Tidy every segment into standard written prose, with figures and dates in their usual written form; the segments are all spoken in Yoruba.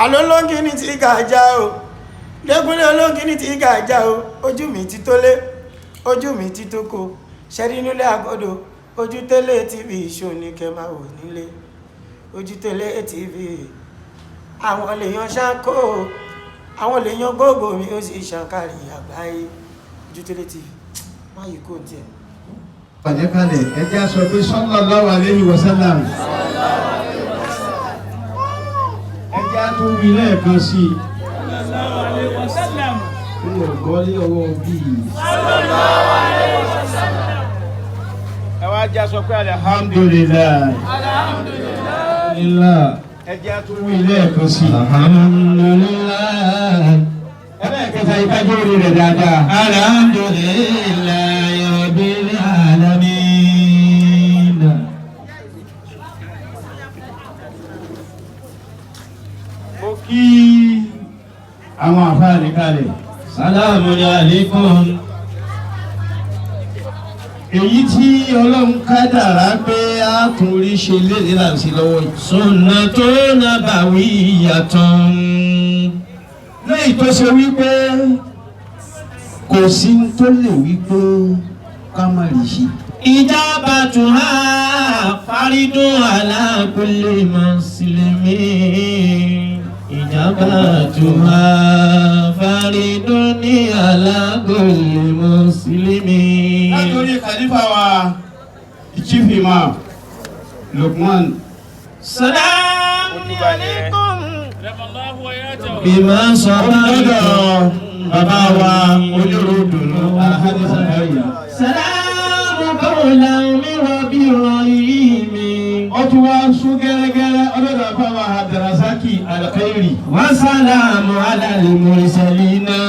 Àlọ́ olóńgìní ti gàjà o, Dékúnlé olóńgìní ti gàjà o. Ojú mi ti tó lé, ojú mi ti tó ko, ṣẹ́rí nílé àgọ́dọ̀. Ojútélé TV ṣò ní kẹ́ máa wò nílé. Ojútélé TV, àwọn lèèyàn ṣáko, àwọn lèèyàn gbogbo mi, ó sì ṣàǹkárí àgbáyé. Ojútélé TV, má yìí kò tiẹ̀. Pàjẹ́kálẹ̀, ẹ jẹ́ á sọ pé sallallahu alayhi wa sallam. Ẹ jẹ́ á tún wí lẹ́ẹ̀kan sí i. N ò gbọ́ ní ọwọ́ bíi. Ẹ wá já sọ pé Alhamdulillah. Alhamdulillah. Ẹ jẹ́ á tún wí lẹ́ẹ̀kan sí i. Alhamdulillah. Ẹlẹ́ẹ̀kẹta, ìkájọ́ orí rẹ̀ dáadáa. Alhamdulillah Rabbil alamin. Mo kí àwọn àfáàní kalẹ̀. Salamun alaykum. Èyí tí Ọlọ́run kádàrá pé a tún rí ṣe léde là ń ṣe lọ́wọ́ yìí. Sunnatun nabawiyyatun. Lẹ́yìn tó ṣe wípé kò sí tó lè wípé ká má rí ṣe. Ijabatuha faridun ala kulli muslimin. Ijabatuha faridun ala kulli muslimin. Látòrí khalifa wa, Chief Imam Lukman. Salamun alaykum. Bima Lọ́dọ̀ bàbá wa onírúdùnú Alhaji Zakariya. Salamu qawlan min rabbir rahim. Ó tún wá sún gẹ́rẹ́gẹ́rẹ́ ọlọ́dọ̀ bàbá wa Abdulrasaki Alkhairi. Wa salamu ala al-mursalina.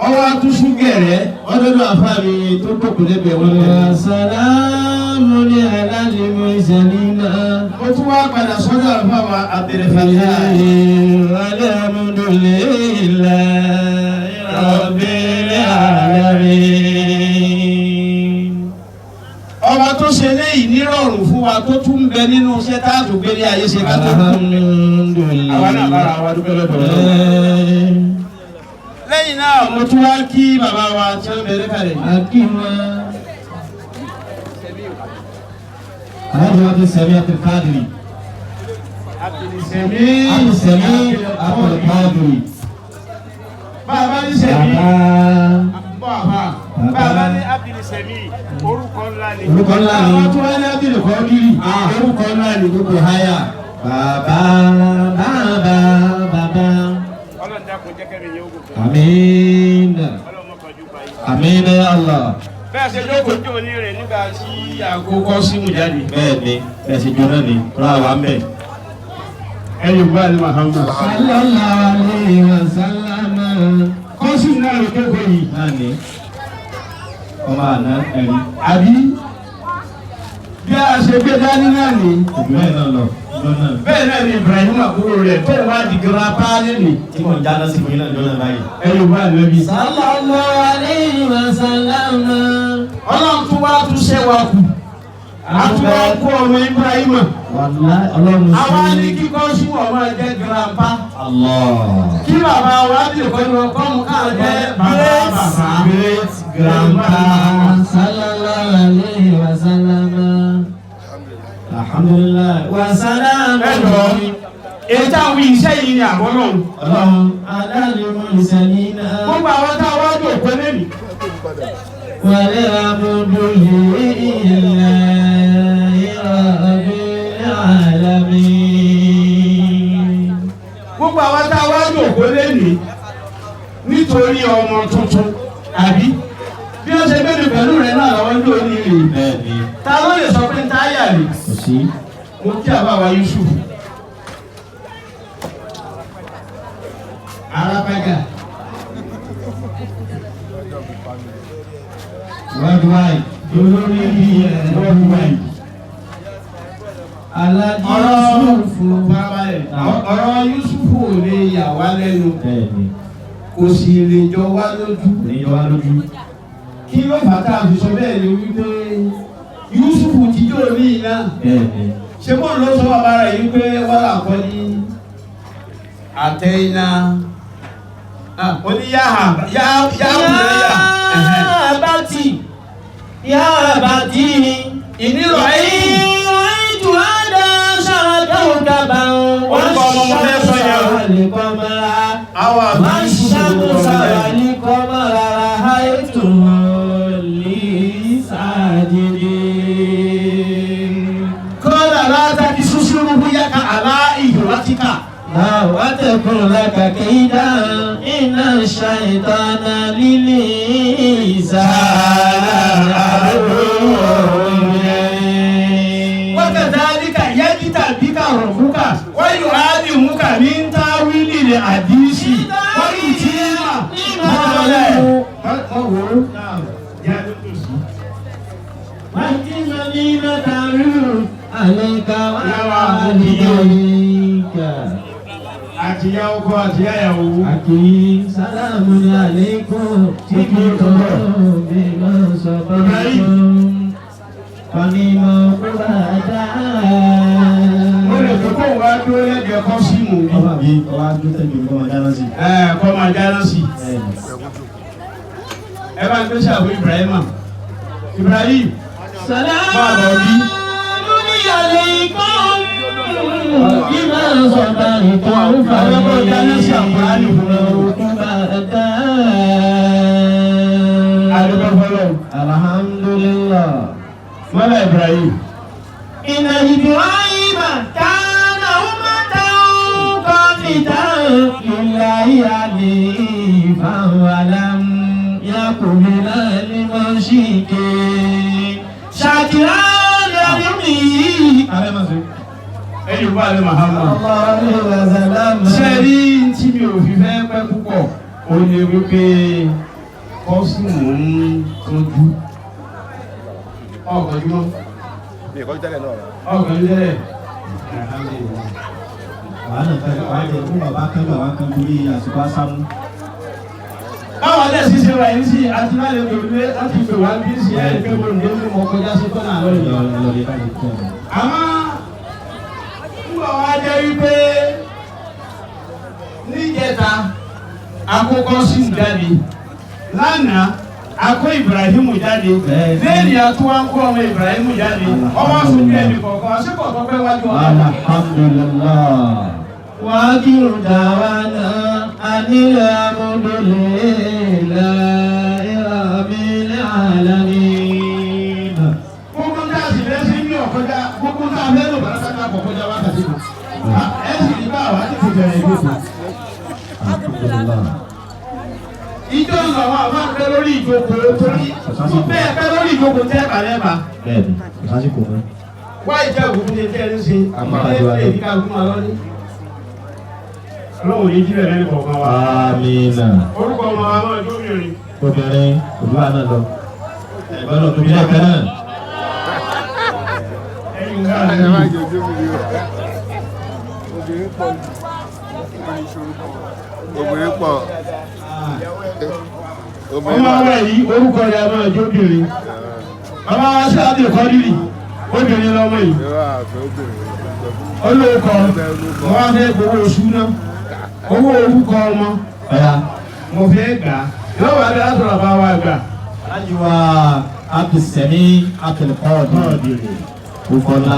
Ọwọ́ atúnṣún gẹ̀rẹ́ ọlọ́dọ̀ àfáà mi tó tókù lẹ́gbẹ̀ẹ́ wọn. Wa salamun ala al-mursalina. Ó tún wá padà sọ́dọ̀ àfáà wa Abdulfatah. Alhamdulillahi rabbil alamin. Ọba tó ṣe léyìí nírọ̀rùn fún wa, tó tún ń bẹ nínú iṣẹ́ tá a tún gbélé ayé ṣe ká tó kú. Alhamdulillah. Àwa náà bára wa dúpẹ́ lọ́dọ̀ Ọlọ́run. Lẹ́yìn náà, mo tún wá kí bàbá wa tí wọ́n bẹ̀rẹ̀ kalẹ̀. Akíwa. Alhaji Abdul Sami Abdul Qadiri. Sẹ̀mí. Abdul Sami Abdul Qadiri. Bàbá ní sẹ̀mí. Bàbá. Bọ́ àbá. Bàbá ní Abdul Semi, orúkọ ńlá ni. Orúkọ ńlá ni. Bàbá tún wá ní Abdul Qadiri. Orúkọ ńlá ni. Gbogbo háyà. Bàbá, bàbá, bàbá. Ọlọ́run dákun, jẹ́ kẹ́mi yóò gòkè. Àmín. Ọlọ́run mọ́kànjú báyìí. Àmín ya Allah. Bẹ́ẹ̀ ṣe jókòó jó ní rẹ̀ nígbà tí Àkókò símù jáde. Bẹ́ẹ̀ni, bẹ́ẹ̀ ṣe jóná ni, rárá wa ń bẹ̀. Ẹ̀yìn bá ní Muhammad. Sallallahu alayhi wa sallam. Kọ́sìmù náà ló kéko yìí. Náà ni, ọmọ àná ẹ̀rí. Àbí bí a ṣe gbé dání náà ni. Ìbílẹ̀ náà lọ, lọ́nà. Bẹ́ẹ̀ náà ni Ibrahim àbúrò rẹ̀ tó wá di grandpa lẹ́nu. Tí mò ń jáná sí fún yín náà lọ́nà báyìí. Ẹ̀yìn bá lẹ́bi. Sallallahu alayhi wa sallam. Ọlọ́run tún wá tún ṣẹ́ wa kù. A tún wá kó ọmọ Ibrahim. Wallahi, Ọlọ́run sí. Àwa ní kíkọ́ sí ọmọ jẹ́ grandpa. Allah. Kí bàbá wa bí ìkọ́ni wọn kọ́ mú káà jẹ́ bàbá bàbá. Great grandpa. Sallallahu alayhi wa sallam. Alhamdulillah. Wa salam. Ẹ̀dọ̀ èyí táwọn iṣẹ́ yìí ni àbọ̀ náà. Ọlọ́run ala al-mursalina. Gbogbo àwọn táwọn wá jò pé lẹ́nu. Walhamdulillahi rabbil alamin. Gbogbo àwọn táwọn wá jò pé lẹ́nu nítorí ọmọ tuntun, àbí bí ó ṣe gbé pẹ̀lú rẹ̀ náà làwọn ń lò ní rè. Bẹ́ẹ̀ni. Ta ló lè sọ pé táyà rè? Kò sí. Mo kí àbáwá Yusuf. Arábágà. Worldwide. Olórí Worldwide. Alhaji Ọ̀rọ̀ Yusufu. farabalẹ̀. Ọ̀rọ̀ Yusufu ò lè yà wá lẹ́nu. Bẹ́ẹ̀ni. Kò sì lè jọ wá lójú. Ní yọ wá lójú. Kí ló fà tá a fi sọ bẹ́ẹ̀ ni wípé Yusufu ti jó ní iná. Bẹ́ẹ̀ni. Ṣé bóun ló sọ bàbá rẹ̀ yìí pé wọ́n là kọ́ ní Àtẹ̀yìnà. Ó ní yáhà yáhà yáhà. Abati ya abati Ìnírọ̀ yìí. ra'aytu hada kawkaban Orúkọ ọmọ mo fẹ́ sọ yẹn o. wal-qamara Àwọn àbí Yusuf lórúkọ wash-shamsa mi bẹ́ẹ̀. wal-qamara ra'aytuhum li sajidin. Kọ́lá látàkì ṣúṣúrú bóyá ká àlá ìhùwàtíkà. وتكن لك كيدا إن الشيطان للإنسان عدو مبين. Wakadhalika yajtabika rabbuka wa yu'allimuka min ta'wilil hadisi wa yutimma وأتم نعمته عليك وعلى والديك. Àtìyá ọkọ àtìyá ìyàwó. Àkì sálámù alaykum títí bí máa sọ bá Fani mọ̀ kó bá dá. Ó lè tó kó wá dúró lẹ́gbẹ̀ẹ́ kọ́ símù mi. Ọba mi, ọba dúró tẹ̀lé mi kọ́ máa dáná sí. Ẹ kọ́ máa dáná sí. Ẹ bá ń gbé sàbò Ibrahima. Ibrahim. Sálámù alaykum bí máa sọ bá ìtàn Àwọn ọmọ dáná sí àkùránì fún ọ. kó bá dá. Àdúgbò fọlọ́. Alhamdulillah. Mọ́lá Ibrahim. إن إبراهيم كان أمة قانتا لله حنيفا ولم يك من المشركين شاكرا لأنعمه Ẹ̀yin bá lè Mahama. الله عليه وسلم Ṣé rí tí mi ò fi fẹ́ pẹ́ púpọ̀? Ó ní wípé kọ́sìmù ń tọ́jú. Ọkọ̀ jùlọ. Mi ìkọ́jú tẹ́lẹ̀ náà. Ọkọ̀ jùlọ tẹ́lẹ̀. Wàhálà fẹ́ wàhálà fún bàbá kan bàbá kan lórí àsìkò ásámú. Báwo lẹ̀ sí ṣe wà yìí sí àti láti pè wí láti pè wá bí sí ẹ̀ pé mo lè mú ọkọ̀ kọjá sí kọ́nà lọ́yìn. Lọ́lẹ́ bá lè tẹ̀ ọ́. Àmọ́ nígbà wá jẹ́ wípé níjẹta akókó sí jáde lánàá akó Ibrahimu jáde lẹ́yìn àtúwá ń kó ọmọ Ibrahimu jáde ọmọ sojú ẹnì kọ̀ọ̀kan àṣekọ̀ tó pẹ́ wájú ọ̀la. Alhamdulillah. وآخر دعوانا أن الحمد لله رب العالمين. Gbogbo tá a sì fẹ́ sí ní ọ̀kọjá gbogbo tá a fẹ́ lò bá sáká kọ̀kọ́já wákàtí kan. Ẹ sì ní bá àwa ti fi bẹ̀rẹ̀ ìjókòó. Alhamdulillah. Ìjọ ń lọ àwọn àbá pẹ́ lórí ìjókòó torí tó bẹ́ẹ̀ pẹ́ lórí ìjókòó tẹ́ bàlẹ́ bá. Bẹ́ẹ̀ni, kò sásìkò mọ́. Wá ìjẹ́ òkú ní ẹjẹ́ ń ṣe Àmọ́ ilé ìdíkà fún wa lọ́ní. Ọlọ́run yìí jílẹ̀ lẹ́nu kọ̀ọ̀kan wa. Amina. Orúkọ ọmọ wa máa jó mìíràn. Obìnrin òdúrà náà lọ. Ẹ̀gbọ́n náà tóbi lẹ́ẹ̀kan náà. Ẹ̀yin ń bá Ẹ mi. má jẹ́ ojú mi rí o. Obìnrin pọ̀ obìnrin pọ̀. Obìnrin Ọmọ pọ̀. wa yìí orúkọ rẹ̀ máa jó obìnrin. Bàbá wa ṣe àbí ìkọ́dírì obìnrin lọ́mọ yìí. Irọ́ àfẹ́ obìnrin. Olóòkọ mo wá fẹ́ gbowó oṣù náà. Owó orúkọ ọmọ Ọ̀ya. mo fẹ́ gbà á. Yóò wá bí látọ̀rọ̀ bá wa gbà. Aláàjì wa Abdulsemi Abdulkadir. Bukola.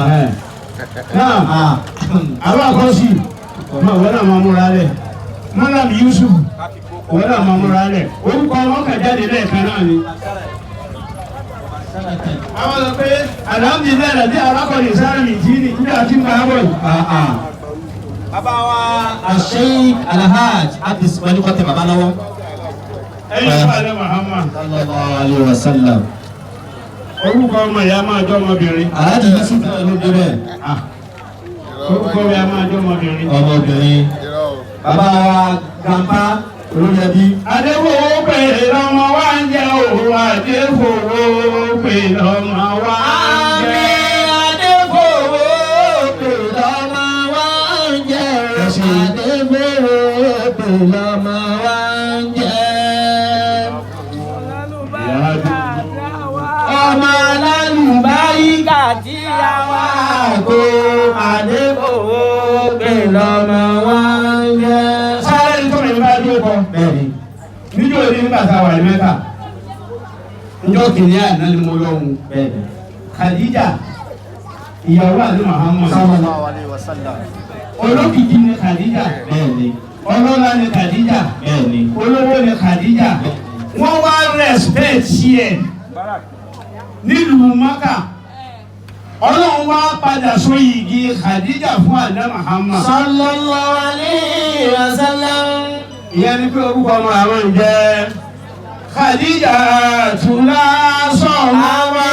Náà àwọn àkọsí ọmọ ìwọ náà máa múra lẹ̀. Mọ́làm Yusuf ìwọ náà máa múra lẹ̀. Orúkọ ọmọ kà jáde lẹ́ẹ̀kan náà ni. Àwọn sọ pé alhamdulilayi àti arákùnrin sáré mi jí ni nígbà tí ń bá bọ̀ yìí. Bàbá wa Asheik Alhaj Abdulsemi kọ́tẹ̀ bàbá lọ́wọ́. Ẹyin bá lẹ Muhammad. Sallallahu alayhi wa sallam. Orúkọ ọmọ ìyá máa jọ ọmọbìnrin. Alhaji Yusuf náà ló débẹ̀. Orúkọ ìyá máa jọ ọmọbìnrin. Ọmọbìnrin. Irọ́ o. Bàbá wa grandpa olórí ẹbí. Adéfowó pè lọ́mọ wa ń jẹ́ òun Adéfowó pè lọ́mọ wa ń jẹ́. Adéfowó pè lọ́mọ wa ń jẹ́. Adéfowó pè lọ́mọ wa ń jẹ́. Ọmọ alálùbáríkà tí a wá kó Adéfowó pè lọ́mọ wa ń jẹ́. Nígbà tá a wà ní Mẹ́kà, njọ́ kìíní àná ni mo lọ wù. Bẹ́ẹ̀ni. Khadija, ìyàwó àti Muhammad. Sallallahu alayhi wa sallam. Olókìkí ni Khadija. Bẹ́ẹ̀ni. Ọlọ́lá ni Khadija. Bẹ́ẹ̀ni. Olówó ni Khadija. Wọ́n wá respect ẹ̀ nílùú Maka. Ọlọ́run wá padà so igi Khadija fún àná Muhammad. Sallallahu alayhi wa sallam. Ìyẹn ni pé orúkọ ọmọ àwọn ń jẹ́ Khadija tula sọ̀rọ̀ wá.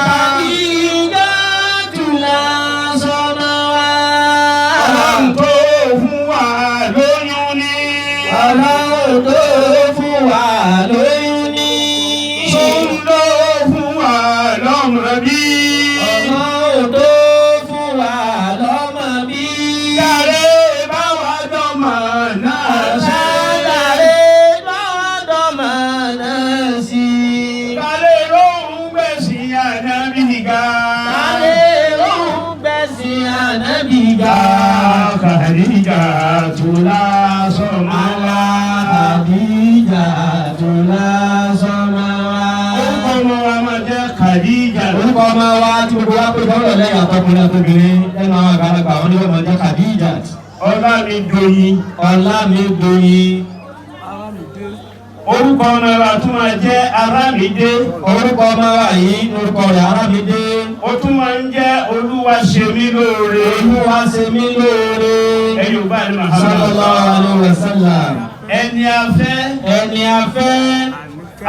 Khadija tula sọmọ wa. Ọlọ́run tó fún wa lóyún ní. Ọlọ́run tó fún wa lóyún ní. Tóun ló fún wa lọ́mọ bí. Ọlọ́run tó fún wa lọ́mọ bí. Yàrá bá wa dọ́mọ náà sí. Ṣàlàyé lọ́dọ̀mọ náà sí. Kálẹ̀ lóhùn gbèsè ànábì ga. Kálẹ̀ lóhùn gbẹ̀sìn ànábì ga. Khadija tula sọmọ wa. Khadija tula sọmọ wa. Orúkọ ọmọ wa máa jẹ́ Khadija. Orúkọ ọmọ wa tí gbogbo wa pé bọ́ọ̀lù lẹ́yìn àtọkùnrin àtobìnrin lẹ́nu àwọn àgbàlagbà wọn ni wọ́n máa jẹ́ Khadija. Ọlámidoyin. Ọlámidoyin. Orúkọ ọmọ wa tún máa jẹ́ Arámidé. Orúkọ ọmọ wa yìí orúkọ rẹ̀ Arámidé. Ó tún máa ń jẹ́ Olúwa ṣe mí lóore. Olúwa ṣe mí lóore. Ẹ̀yin ò bá ní Muhammad. Sallallahu alaihi wasallam. Ẹni afẹ́. Ẹni afẹ́.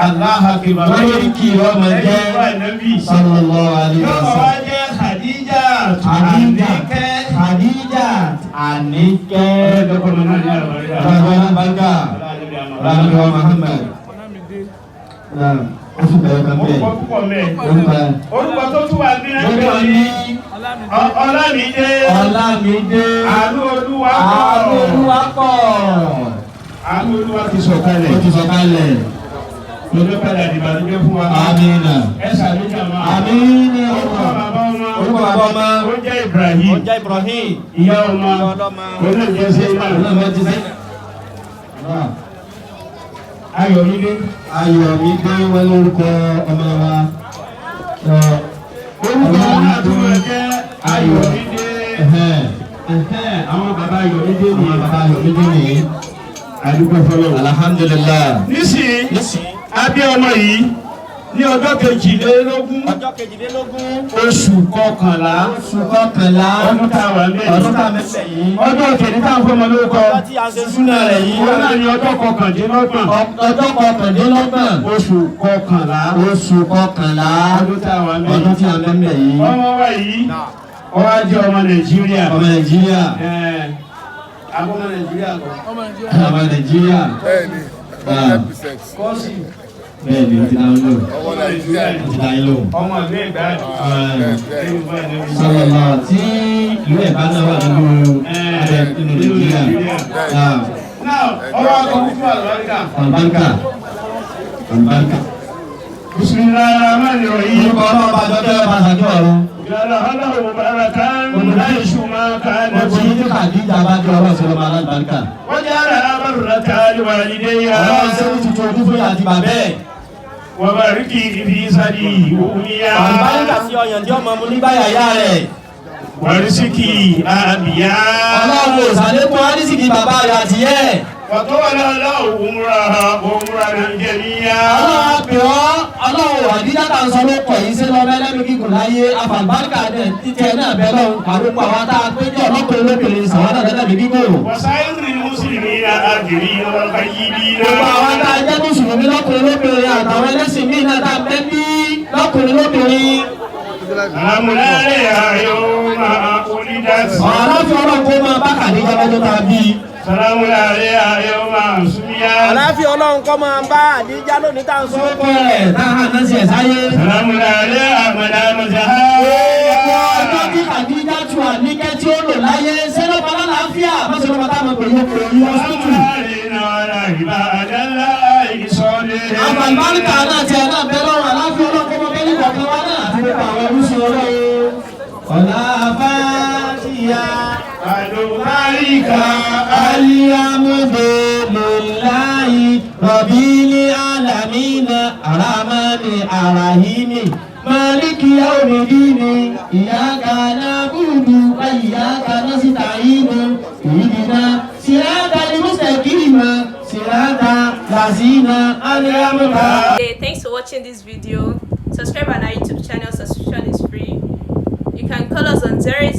Allah akbar. Wọ́n lórí kí ọmọ Ẹ̀yin jẹ́. ò bá nábì. Sallallahu alaihi Yóò wá wasallam. jẹ́ Khadija Khadija. Àníkẹ́. Khadija Àníkẹ́. Ọlọ́jọ́ kọ́mọ náà ní àlùbáríkà. Bàbá Bàgà. Bàbá Muhammad. Naam. Ó sì bẹ̀rẹ̀ kan Orúkọ bẹ́ẹ̀. púpọ̀ mẹ́. Orúkọ Orúkọ tó tún wà ní Orúkọ ẹgbẹ́ ní ní Ọlámídé. Ọlámídé. Àánú Olúwa Àánú pọ̀. Olúwa pọ̀. Àánú Olúwa ti sọ̀kalẹ̀. Ó ti sọ̀kalẹ̀. Lọ́jọ́ padà dìbànújẹ́ fún wa. Amina. Ẹ ṣàlùjá máa. Amina. Orúkọ bàbá ọmọ. Orúkọ bàbá ọmọ. Ó jẹ́ Ibrahim. Ó jẹ́ Ibrahim. Ìyá ọmọ. Ìyá ọlọ́mọ. Ó náà jẹ́ Sẹ́yìnà. Ọlọ́mọ ti sẹ́yìn. Ayọ̀mídé. Ayọ̀mídé wọn lórúkọ ọmọ wa. Orúkọ náà tún máa jẹ́ Ayọ̀mídé. Ẹ̀hẹ́n. Ẹ̀hẹ́n, àwọn bàbá Ayọ̀mídé Àwọn nìyẹn. bàbá Ayọ̀mídé nìyí. Àdúgbò fọlọ́. Alhamdulillah. Nísìnyí, Nísìnyí. a bí ọmọ yìí ní ọjọ́ kejìlélógún Ọjọ́ kejìlélógún. oṣù kọkànlá Oṣù kọkànlá. ọdún tá a wà ń bẹ̀ Ọdún yìí. tá a mẹ́sẹ̀ yìí. Ọjọ́ kejì tá a fọmọ lórúkọ. Ọjọ́ tí a ṣe súnà rẹ̀ yìí. Òun náà ní ọjọ́ kọkàndínlọ́gbọ̀n Ọjọ́ kọkàndínlọ́gbọ̀n. oṣù kọkànlá Oṣù kọkànlá. ọdún tá a wà ń bẹ̀ Ọdún yìí. tí a mẹ́mẹ́ yìí. Ọmọ wa yìí ó wá jẹ́ ọmọ Nàìjíríà. Ọmọ Nàìjíríà. Ẹ̀ẹ́, àwọn ọmọ Nàìjíríà kọ́. Ọmọ Nàìjíríà. Bẹ́ẹ̀ni, 100%. Kọ́sì Bẹ́ẹ̀ni, ó ti dáhùn lò. Ọmọ Nàìjíríà Ó ti dáhùn lò. ọmọ ìlú Ẹ̀gbá. Bẹ́ẹ̀ Sọlọ́lá tí ìlú Ẹ̀gbá náà wà nínú abẹ́ nínú Nàìjíríà. Náà, Náà ọwọ́ akọ fún àlùbáríkà. Àlùbáríkà. Àlùbáríkà. Bismillahirrahmanirrahim. Orúkọ ọlọ́ọ̀bá àjọkẹ́ ọba àṣàkẹ́ ọ̀run. Yàrá aláwọ̀ bàràkà láìsù máa ká Gbogbo nàbí. yín tí Khadija bá jẹ́ ọlọ́run ṣe lọ́mọ alábàríkà. Wọ́n yára abárùràkà wàlídéyà. Ọlọ́run ṣe ní tuntun ojú fún àti bàbá ẹ̀. Wọ́n bá rí kí ibi sáré òmìyá. Àlùbáríkà sí ọyàn tí ọmọ mu nígbà yàyà rẹ̀. Wàrísíkì àbíyá. Ọlọ́run ò sàlékún árísìkì bàbá rẹ̀ àti yẹ́ ẹ̀. Wàtọ́wọ́lá òmùra òmùra nàìjíríà. Ọlọ́run á pè ọ́, Ọlọ́run àdíjà tá à ń sọ ló kọ̀ yìí sí lọ́mọ ẹlẹ́mìí gígùn láyé afàlùbáríkà dẹ̀ títẹ náà bẹ́ẹ̀ lọ́hùn àrùkọ àwọn tá a pé ní ọlọ́kùnrin lóbìnrin sàwọn náà lẹ́lẹ́mìí gígùn. Wasairi mùsùlùmí àgìrì wàlùkàyìbí. Gbogbo àwọn tá a jẹ́ mùsùlùmí lọ́kùnrin lóbìnrin àtàwọn ẹlẹ́sìn míì náà tá a bẹ́ bí lọ́kùnrin lóbìnrin. Àmúlárẹ̀ ayọ̀ máa onídàásí. Ọ̀rọ̀ fi ọlọ́run kó máa bá Khadija lọ́jọ́ tá a bí. Sàlámúlárẹ̀ ayọ̀ máa súnmíyá. Àlàáfíà Ọlọ́run kó máa bá Àdíjá lónìí tá à ń sọ. Sọ́kọ̀ ẹ̀ táhà náà sì ẹ̀ sáyé. Sàlámúlárẹ̀ àmàlàmọ̀sá. Gbogbo ọjọ́ tí Khadija tu àníkẹ́ tí ó lò láyé sẹ́lọ́pàá lálàáfíà mọ́sẹ̀lọ́pàá táwọn pẹ̀lú pẹ̀lú hospital. Sàlámúlárẹ̀ náà ìbá àdálá ìsọ̀lẹ̀. Àbàlùbáríkà náà tiẹ̀ náà bẹ́ lọ́rùn àlàáfíà Ọlọ́run kó máa bẹ́ ní kọ̀ọ̀kan wa náà àti gbogbo àwọn ẹrúsìn Ọlọ́run. Ọ̀la fàtíyà. Àlùbáríkà Alhamdulillahi Rabbil Arahimi Maliki Yawmidini Iyyaka na'budu wa iyyaka nasta'inu Ihdina siratal mustaqima siratal lazina an'amta. Hey, thanks for watching this video. Subscribe on our YouTube channel, subscription is free. You can call us on 00